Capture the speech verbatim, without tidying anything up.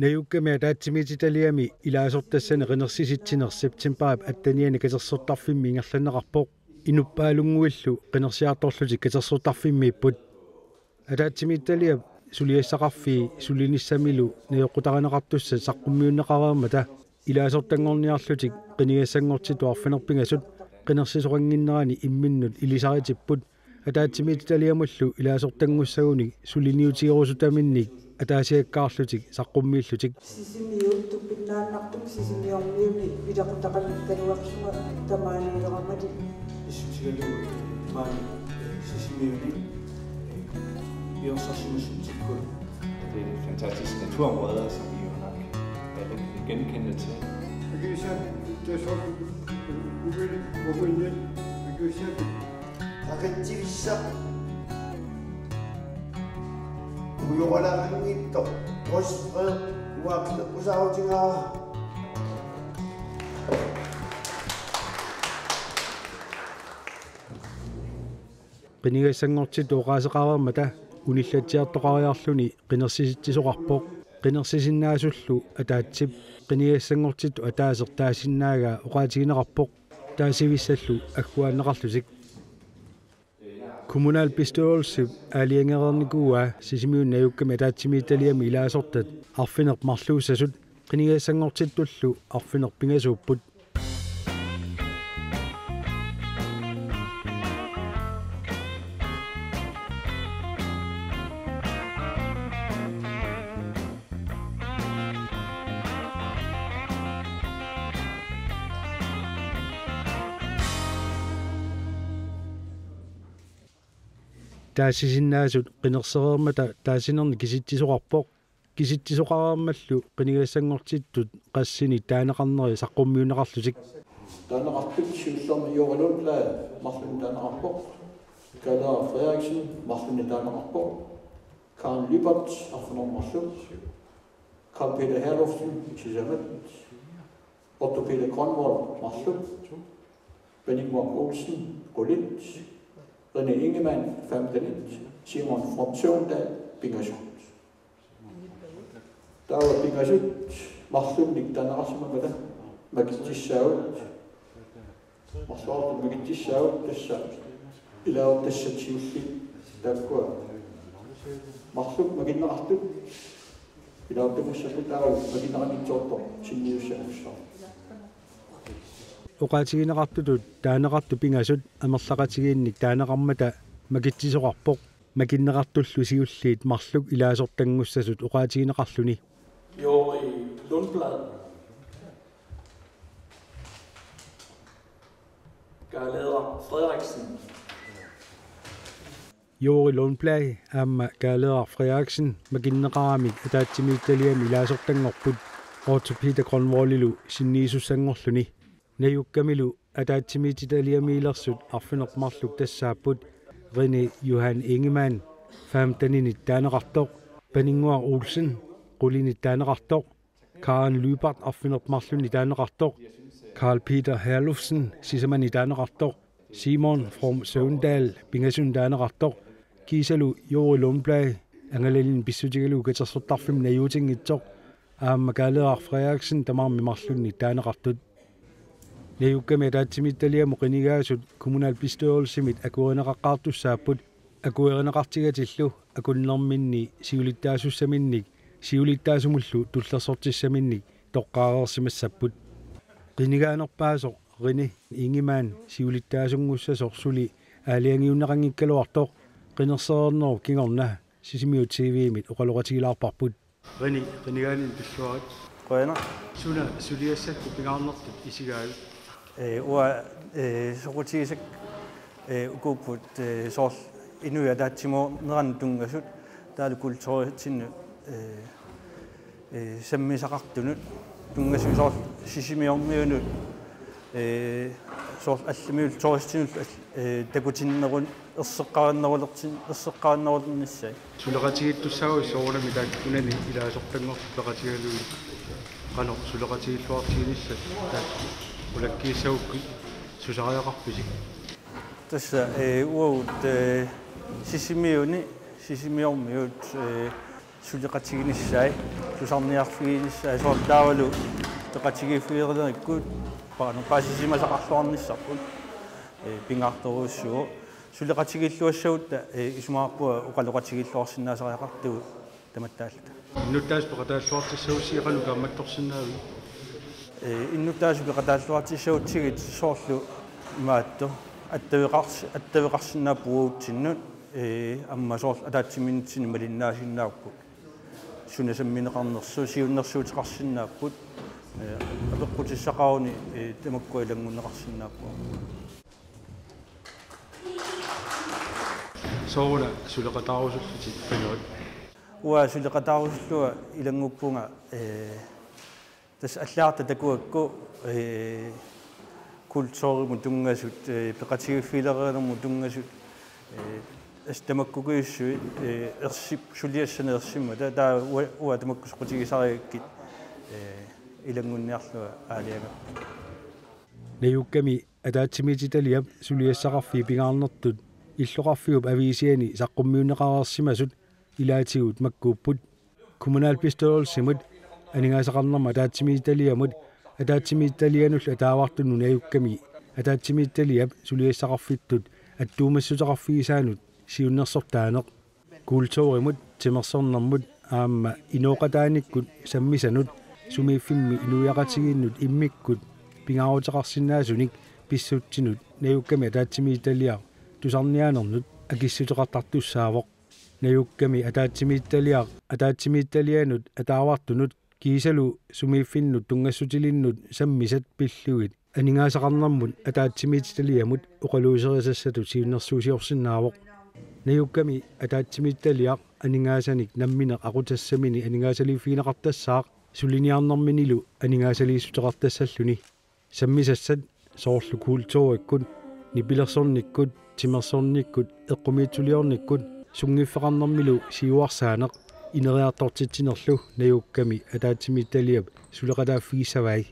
Najukkami ataatsimiititaliami ilaasortassani qinersisitsineq septembarip attenianni katersortarfimmi ingerlanneqarpoq. Inuppaalunnguillu qinersiartorlutik katersortarfimmiipput. Ataatsimiititaliap suliassaqarfii sulinissamilu najoqqutarineqartussat saqqummiunneqareermata ilaasortanngorniarlutik qinigassanngortitut arfineq-pingasut qinersisoqannginnerani imminnut ilisaritipput. Ataatsimiititaliamullu ilaasortanngussagunik suliniutigerusutaminnik ataasiakkaarlutik saqqummiillutik. Sisimiut tupinnarnartumik Sisimiormiuni pileqqutaqanngikkaluarlunga tamaaniileramali. Issutigalugu maani Sisimiuni pilersarsimassutsikkut. Det er et fantastisk naturområde, som vi jo nok alle kan genkende til. Akiliisa, det er så, du vil, du vil, akiliisa. Qaqitsivissaq. Ujoqalaqanngittoq. Rosfred uaqqileqqusaarutigaa. Qinigassanngortitut oqaaseqareermata unillatsiartoqariarluni qinersisitsisoqarpoq. Qinersisinnaasullu ataatsip qinigassanngortitut ataaseq taasinnaagaa oqaatigineqarpoq taasivissallu agguaanneqarlutik. Kommunalbestyrelsip aalajangereernikuuaa Sisimiuni najukkami ataatsimiititaliami ilaasortat arfineq-marluussasut qinigassanngortittullu arfineq-pingasuupput. Taasisinnaasut qinersereermata taasinernik kisitsisoqarpoq. Kisitsisoqareermallu qinigassanngortittut qassinik taaneqarneri saqqummiunneqarlutik. Taaneqartut siullermi Jori Lundblad marlunnik taaneqarpoq. Kaaleeraq Frederiksen marlunnik taaneqarpoq. Karen Lyberth arfineq-marluk. Carl Peter Herlufsen sisamat. Otto Peter Grønvold marluk. Benning Munk Olsen qulit. René Ingemann femtenit. Simon From Søvndal pingasut. Taava pingasut marlunnik taaneqarsimammata makitsissaagut. Marluartut makitsissaagut tassa ilaasortassat siulliit taakkua. Marluk makinneqartut ilaasortanngussaapput taavalu makinneqanngitsoortoq sinniisussanngussooq. Oqaatigineqartutut taaneqartut pingasut amerlaqatigiinnik taaneqarmata makitsisoqarpoq. Makinneqartullu siulliit marluk ilaasortanngussasut oqaatigineqarluni. Jori Lundblad. Kaaleeraq Frederiksen. Jori Lundblad aamma Kaaleeraq Frederiksen makinneqaramik ataatsimiititaliami ilaasortanngorput Otto Peter Grønvoldilu sinniisussanngorluni. Najukkamilu ataatsimiititaliamiilersut arfineq-marluk tassaapput René Johan Ingemann femteninit taaneqartoq, Paninnguaq Olsen qulinit taaneqartoq, Karen Lyberth arfineq-marlunnik taaneqartoq, Carl Peter Herlufsen sisamanit taaneqartoq, Simon From Søvndal pingasunit taaneqartoq, kiisalu Jori Lundblad angalalinnik pissutigalugu katersortarfimmi najuutinngitsoq, aamma Kaaleeraq Frederiksen tamarmik marlunnik taaneqartut. Najukkami ataatsimiititaliamut qinigaasut kommunalbestyrelsimit akuerineqaqqaartussaapput, akuerineqartigatillu akunnerminni siulittaasussaminnik siulittaasumullu tullersortissaminnik toqqaareersimassapput. Qinigaanerpaasoq René Ingemann siulittaasunngussasoq suli aalajangiunneqanngikkaluartoq qinersereernerup kingorna Sisimiut T V-mit oqaloqatigilaarparput. René, qinigaaninni pilluarit. Qujanaq. Suna suliassakkut pingaarnertut isigaavit? Ee, uanga, ee, soqutigisakka, ee, ukuupput, ee, soorlu inuiaat ataatsimoorneranut tunngasut, taavalu kulturitsinnut, ee, ee, sammisaqartunut tunngasut, soorlu Sisimiormiunut, ee, soorlu allamiut turistinut, ee, takutinnerun erseqqarinnerulertin-, erseqqarinnerulernissaat. Suleqatigiittussaavutit soorunami taakkunani ilaasortanngortut peqatigalugit, qanoq suleqatigilluartiginissat taakku ulakkiissagukkit susariaqarpisi? Tassa, ee, uagut, ee, Sisimiuni, Sisimiormiut, ee, suleqatiginissaat. Tusarniarfiginissaa soorlu taavalu peqatigiiffigerilerikkut paanu paasisimasaqarluarnissarput, ee, pingaartorujussuuvoq. Suleqatigiilluassagutta, ee, isumaqarpunga oqaloqatigiilluarsinnaasariaqartugut tamatta aallata. Innuttaasut peqataalluartissagutsigit qanoq kaammattorsinnaavigit? Ee, innuttaasut peqataalluartissagutsigit soorlu imaattoq attaveqars-, attaveqarsinnaapput uagutsinnut, ee, aamma soorlu ataatsimiinnitsinni malinnaasinnaavoq. Suna sammineqarnersoq siunnersuuteqarsinnaapput, ee, apeqqutissaqaruni, ee, tamakkua ilanngunneqarsinnaapput. Sooruna suleqataarusullutit qanoq? Uanga suleqataarusullunga ilannguppunga, ee, tassa allagarta takuakku, ee, kulturimut tunngasut, ee, peqatigiiffigilereernermut tunngasut, ee, tassa tamakkukujussuit, ee, ersip-, suliassanik ersimmata, taava uanga, uanga tamakku soqutigisarigakkit, ee, ilanngunniarlunga aalajangerpunga. Najukkami ataatsimiititaliap suliassaqarfii pingaarnertut illoqarfiup aviisiani saqqummiunneqareersimasut ilaatigut makkuupput. Kommunalbestyrelsimut, aningaasaqarnermut ataatsimiititaliamut, ataatsimiititalianullu ataavartunut Najukkami ataatsimiititaliap suliassaqarfittut attuumassuteqarfigisaanut siunnersortaaneq. Kulturimut, timersornermut aamma inooqataanikkut sammisanut sumiiffimmi inuiaqatigiinnut immikkut pingaaruteqarsinnaasunik pissutsinut Najukkami ataatsimiititaliaq tusarniaanernut akissuteqartartussaavoq. Najukkami ataatsimiititaliaq ataatsimiititalianut ataavartunut kiisalu sumiiffinnut tunngassutilinnut sammisat pillugit aningaasaqarnermut ataatsimiititaliamut oqaluuserisassatut siunnersuusiorsinnaavoq. Najukkami ataatsimiititaliaq aningaasanik nammineq aqutassamini aningaasaliiffigineqartassaaq suliniarnerminilu aningaasaliissuteqartassalluni. Sammisassat soorlu kulturikkut, nipilersornikkut, timersornikkut, eqqumiitsuliornikkut, sunngiffeqarnermilu siuarsaaneq ineriartortitsinerlu Najukkami ataatsimiititaliap suleqataaffigissavai.